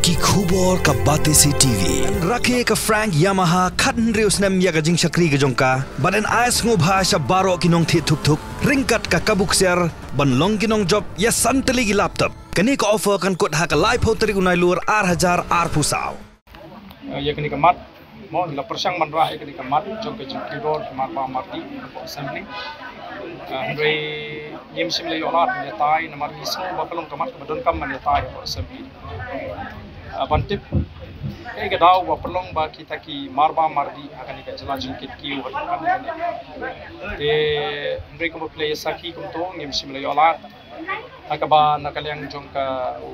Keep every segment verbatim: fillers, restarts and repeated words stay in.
Ki khubor ka Batesi T V. Rakhe ka Frank Yamaha khathynriew snem ïa ka jingshakri ka jong ka. Bad yn ai sngewbha sha baroh ki nongthied thuk thuk ryngkat ka kabu ksiar ban long ki nongjop ïa san tylli ki laptop. Kane ka offer kan kut ha ka laiphew tarik u Nailur ar hajar arphew saw. Eh, ïa kane ka mat, mo, ngi la pyrshang ban rah ïa kane ka mat jong ka jingkiew dor ki Marbam Mardih hapoh Assembly. Eh, hynrei ngim shym la ïoh lad ban ïatai namar ngi sngew ba ka long ka mat kaba donkam ban ïatai hapoh Assembly. Eh, ban tip kaei ka daw ba pynlong ba kita ki Marbam Mardih ha kane ka jylla jingkit kiew ha kane. Te hynrei kumba phi la ïa sakhi kumto ngim shym la ïoh lad. Ha kaba na ka liang jong ka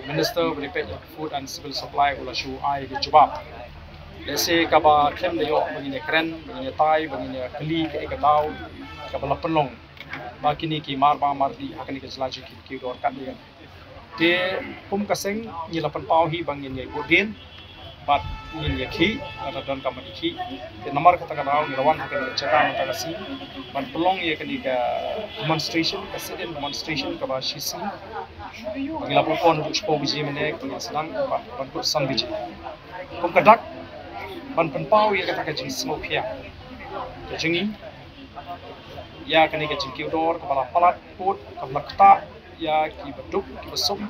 Minister ba la peit ïa ka Food and Civil Supply u la shu ai ka jubab. Lehse kaba khlem da ïoh ba ngin ïa kren, ba ngin ïa tai, ba ngin ïa kylli kaei ka daw kaba la pynlong ba kine ki Marbam Mardih ha kane ka jylla jingkit kiew dor katne. Te kum ka seng ngi la pynpaw hi ba ngin ïa bud dien bad ngin ïa khih, lada donkam ban ïa khih. Te namar kata ka daw ngi la wan ha kane ka jaka mynta ka sngi ban pynlong ïa kane ka demonstration, ka sit-in demonstration kaba shisien. Ngi la pynpaw naduh shiphew baje mynne, ka ngi la sdang ban, ban kut san baje. Kum ka dak ban pynpaw ïa kata ka jingsngewkhia ka jong ngi ïa kane ka jingkiew dor kaba la palat pud, kaba la ktah ïa kiba duk kiba sum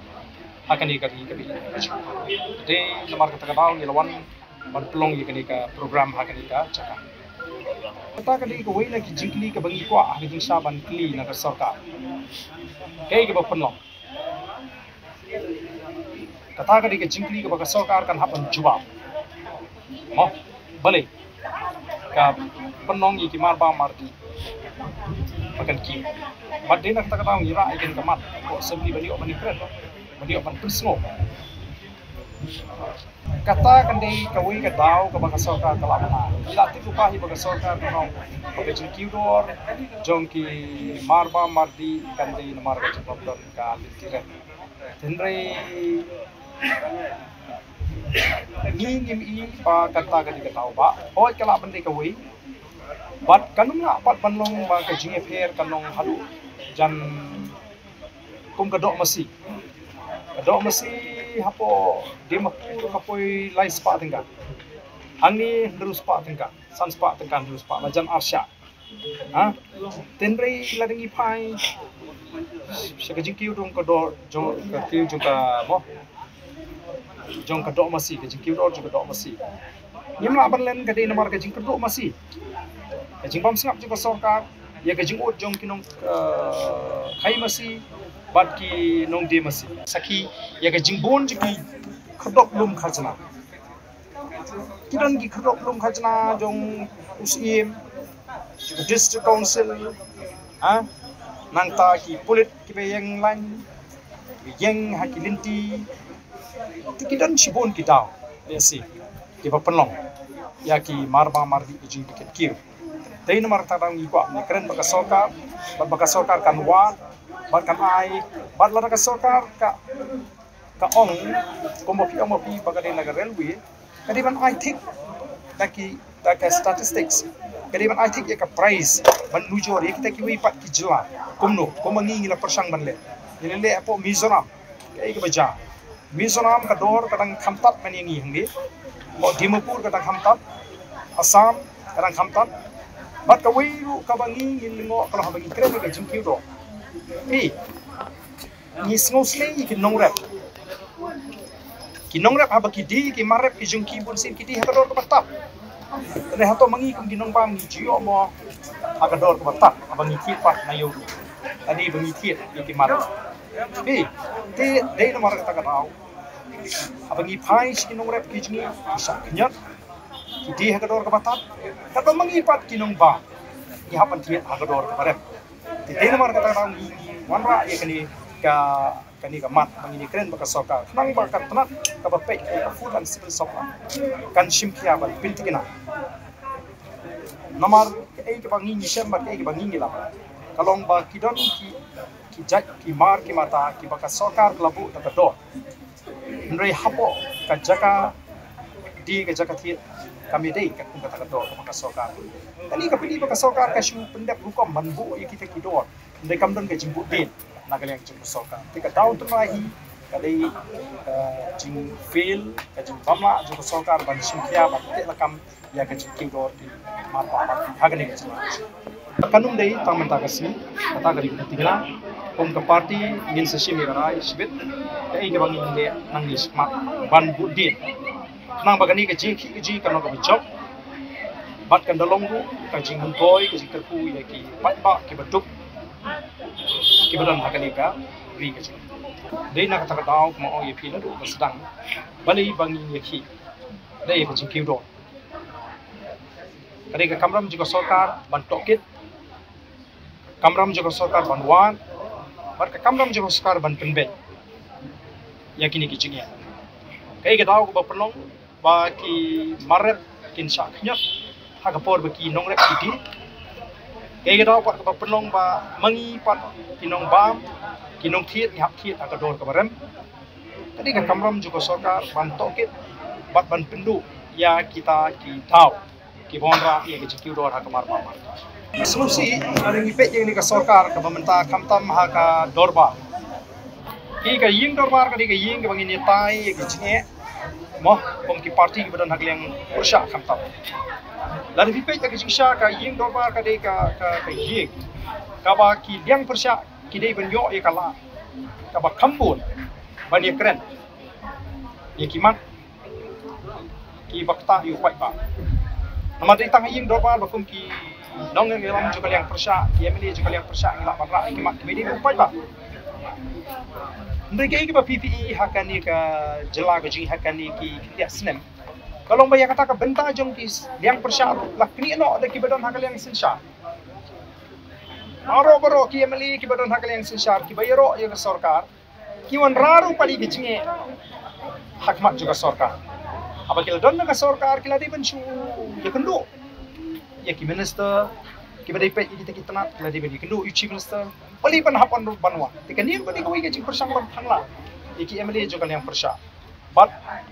ha kane ka ri kaba ïeit. Te namar kata ka daw ngi la wan ban pynlong ïa kane ka program ha kane ka jaka. Kata ka dei kawei na ki jingkylli kaba ngi kwah ha ka jingshah ban kylli na ka sorkar. Kaei kaba pynlong? Kata ka dei ka jingkylli kaba ka sorkar kan hap ban jubab. Mo, balei ka pynlong ïa ki Marbam Mardih ba kan kiew? Bad dei na kata ka daw ngi rah ïa kane ka mat hapoh Assembly ban ïoh ban ïakren, ban ïoh ban pynsngew. Kata kan dei kawei ka daw kaba ka sorkar ka lah ban ai. Ngi la tip lypa hi ba ka sorkar kan ong ba ka jingkiew dor jong ki Marbam Mardih kan dei namar ka jingbym don ka lynti rep. Hynrei ngi ngim i ba kata ka dei ka daw, ba hooid ka lah ban dei kawei. Bad kan ym lah pat ban long ba ka jingïapher kan long haduh jan kum ka doh masi. Ka doh masi hapoh Dimapur ka poi lai spah tyngka. Hangne hynriew spah tyngka, san spah tyngka, hynriew spah, la jan ar shah. Ha? Hynrei lada ngi phai sha ka jingkiew jong ka doh, jong ka kiew jong ka, mo, jong ka doh masi, ka jingkiew dor jong ka doh masi. Ngim lah ban len, ka dei namar ka jingkyrduh masi, ka jingbym sngap jong ka sorkar ïa ka jingud jong ki nong, eh, khai masi bad ki nongdie masi. Sakhi ïa ka jingbun jong ki khyrdop lum khajna. Ki don ki khyrdop lum khajna jong u Syiem, jong ka District Council, ha? Nangta ki pulit kiba ïeng lain, ïeng ha ki lynti. Te ki don shibun ki daw, lehse, kiba pynlong ïa ki Marbam Mardih ki jingkit kiew. Te namar kata ngi kwah ban ïakren bad ka sorkar, bad ba ka sorkar kan wad, bad kan ai, bad lada ka sorkar ka, ka ong, kumba phi ong ma phi ba ka dei na ka railway, ka dei ban ai thik da ki, da ka statistics. Ka dei ban ai thik ïa ka price ban mujor ïa kita kiwei pat ki jylla. Kumno, kumba ngi ngi la pyrshang ban leh. Ngi la leh hapoh Mizoram, kaei kaba jia? Mizoram ka dor ka dang kham tad ban ïa ngi hangne. Hapoh Dimapur ka dang kham tad. Assam ka dang kham tad. Bad kawei ruh kaba ngi ngi lyngngoh ka long haba ngi kren ïa ka jingkiew dor. Phi, ngi sngewsynei ïa ki nongrep. Ki nongrep haba ki die ki mar rep ki jong ki bunsien ki die ha ka dor kaba tad. Te hato ma ngi kum ki nongbam ngi ju ïoh mo ha ka dor kaba tad haba ngi thied pat na ïew ruh? Ka dei ba ngi thied ïa ki mar rep. Phi, te dei namar kata ka daw haba ngi phai sha ki nongrep ki jong ngi, ki shah khñiot, ki die ha ka dor kaba tad. Katba ma ngi pat ki nongbam ngi hap ban thied ha ka dor kaba rep. Te dei namar kata ka daw ngi, ngi wanrah ïa kane ka, kane ka mat ba ngin ïakren bad ka sorkar. Khnang ba ka tnat kaba peit ïa ka Food and Civil Supply kan shim khia ban pynthikna. Namar kaei kaba ngi ngi shem bad kaei kaba ngi ngi lap ka long ba ki don ki, ki jait ki mar ki mata kiba ka sorkar ka la buh da ka dor. Hynrei hapoh ka jaka die ka jaka thied kam ïadei katkum kata ka dor kaba ka sorkar. Kane ka pyni ba ka sorkar ka shu pyndep rukom ban buh ïa kita ki dor. Hynrei kam don ka jingbuh dien na ka liang jong ka sorkar. Te ka daw tynrai hi Ka dei ka jingfail, ka jingbamla jong ka sorkar ban shim khia bad teh lakam ïa ka jingkiew dor ki marpa marti ha kane ka jylla. Kan ym dei tang mynta ka sngi, kata ka dei ka thikna. Kum ka party ngin sa shim ïa ka rai shibit kaei kaba ngin leh nangne shakhmat ban bud dien. Khnang ba kane ka jingkhih ka jong ka nongkynjop bad kan da long ruh ka jingmyntoi, ka jingkyrkhu ïa ki paidbah kiba duk kiba don ha kane ka ri ka jong. Dei na kata ka daw kumba ong ïa phi naduh ba sdang, balei ba ngin ïakhih? Dei ka jingkiew dor. Ka dei ka kamram jong ka sorkar ban tohkit, kamram jong ka sorkar ban wad, bad ka kamram jong ka sorkar ban pynbeit ïa kine ki jingeh. Kaei ka daw kaba pynlong ba ki marep kin shah khñiot ha ka por ba ki nongrep ki die? Kaei ka daw pat kaba pynlong ba ma ngi pat ki nongbam, ki nongthied ngi hap thied ha ka dor kaba rem? Ka dei ka kamram jong ka sorkar ban tohkit bad ban pynduh ïa kita ki daw kiba wanrah ïa ka jingkiew dor ha ka marpa marti. Sngewsih lada ngi peit ïa kane ka sorkar kaba mynta, khamtam ha ka dorbar. Ki, ka ïing dorbar ka dei ka ïing kaba ngin ïatai ïa ki jingeh, mo, kum ki party kiba don ha ka liang pyrshah khamtam. Lada ngi peit ïa ka jingshisha, ka ïing dorbar ka dei ka, ka, ka ïing kaba ki liang pyrshah ki dei ban ïoh ïa ka lad kaba kham bun ban ïakren ïa ki mat kiba ktah ïa u paidbah. Namar dei tang ha ïing dorbar ba kum ki nongïalam jong ka liang pyrshah, ki M L A jong ka liang pyrshah ngi lah ban rah ïa ki mat kiba dei ban u paidbah. Hynrei kaei kaba phi phi i ha kane ka jylla ka jong ngi ha kane ki khyndiat snem, ka long ba ïa kata ka bynta jong ki liang pyrshah la knieh noh da kiba don ha ka liang synshar. Baroh baroh ki M L A kiba don ha ka liang synshar kiba ïaroh ïa ka sorkar, ki wanrah ruh pat ïa ki jingeh ha khmat jong ka sorkar. Haba ki la don ha ka sorkar ki la dei ban shu ïakynduh ïa ki minister, kiba dei peit ïa kita ki tnat ki la dei ban ïakynduh ïa u chief minister. Balei ban hap ban ruh ban wan? Te kane ruh ka dei kawei ka jingpyrshang ban phan la ïa ki M L A jong ka liang pyrshah. Bad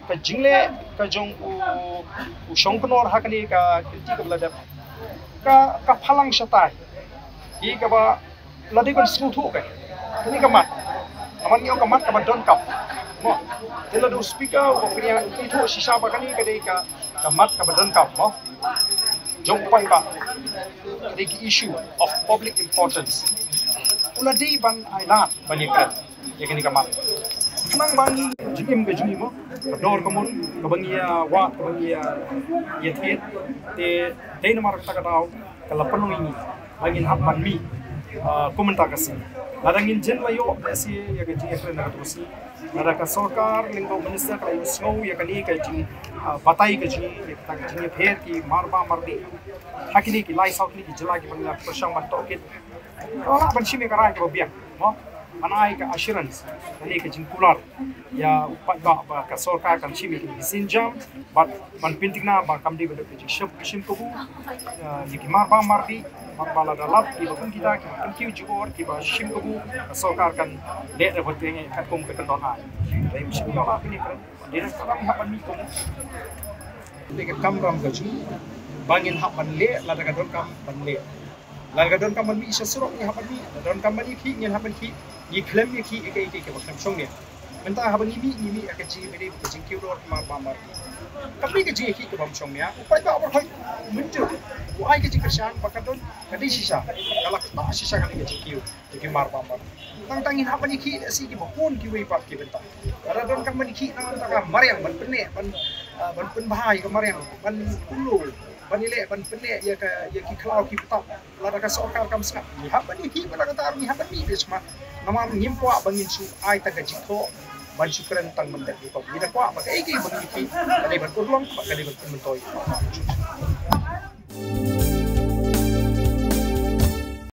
ka jingleh ka jong u, u Shongknor ha kane ka kynti kaba la dep, ka, ka phalang shatai ïa kaba la dei ban sngewthuh ka, kane ka mat. Namar ngi ong ka mat kaba donkam, mo. Te lada u speaker u ba pynïathuh shisha ba kane ka dei ka, ka mat kaba donkam, mo, jong u paidbah, ka dei ka issue of public importance, u la dei ban ailad ban ïakren ïa kane ka mat. Khnang ba ngi, jingim ka jingim, mo, ka dor ka mut kaba ngi ïa wad, kaba ngi ïa, ïa thied. Te dei namar kata ka daw ka la pynlong ïa ngi ba ngin hap ban mih, ah, kum mynta ka sngi. Lada ngin jan la ïoh lehse ïa ka jingïakren na kata ka sngi, lada ka sorkar lyngba u minister ka la ïohsngew ïa kane ka jing, ah, batai ka jong ngi, ïa kata ka jingïapher ki marbam mardih ha kine ki lai saw tylli ki jylla kiba ngi la pyrshang ban tohkit, ka lah ban shim ïa ka rai kaba biang, mo, ban ai ka assurance lane ka jingkular ïa u paidbah ba ka sorkar kan shim ïa kine ki sienjam bad ban pynthikna ba kam dei ban don ka jingshim, shim kabu, eh, ïa ki marbam mardih, bad ba lada lap kiba kum kita kiba pynkiew jubor, kiba shim kabu, ka sorkar kan leh da ba teng katkum ka kyndon ai. Dei shim ka lah pynïakren. Dei na ka ram hap ban mih kum. Dei ka kamram ka jong ngi ba ngin hap ban leh lada ka donkam ban leh. Lada ka donkam ban mih sha surok ngi hap ban mih, lada donkam ban ïakhih ngin hap ban khih, ngi khlem ïakhih ïa kaei kaei kaba khlem shongnia. Mynta haba ngi mih, ngi mih ha ka jingmih, ka jingkiew dor marbam mardih. Kam dei ka jingïakhih kaba ym shongnia. U paidbah u ba hoi mynjur, u ai ka jingkyrshan ba ka don, ka dei shisha, ka la ktah shisha kane ka jingkiew ïa ki marbam mardih. Tang tang ngin hap ban ïakhih lehse kiba bun kiwei pat ki bynta. Lada donkam ban ïakhih na ka bynta ka mariang, ban pynneh, ban, ah, ban pynbha ïa ka mariang, ban kumno ban ïaleh ban pynneh ïa ka, ïa ki khlaw ki btap. Lada ka sorkar kam sngap, ngi hap ban ïakhih, lada kata ruh ngi hap ban mih beit shakhmat. Namar ngim kwah ba ngin shu ai tang ka jingthoh ban shu kren tang ban dep rukom. Ngi da kwah ba kaei kaei ba ngi ïakhih ka dei ban urlong, ba ka dei ban pynmyntoi.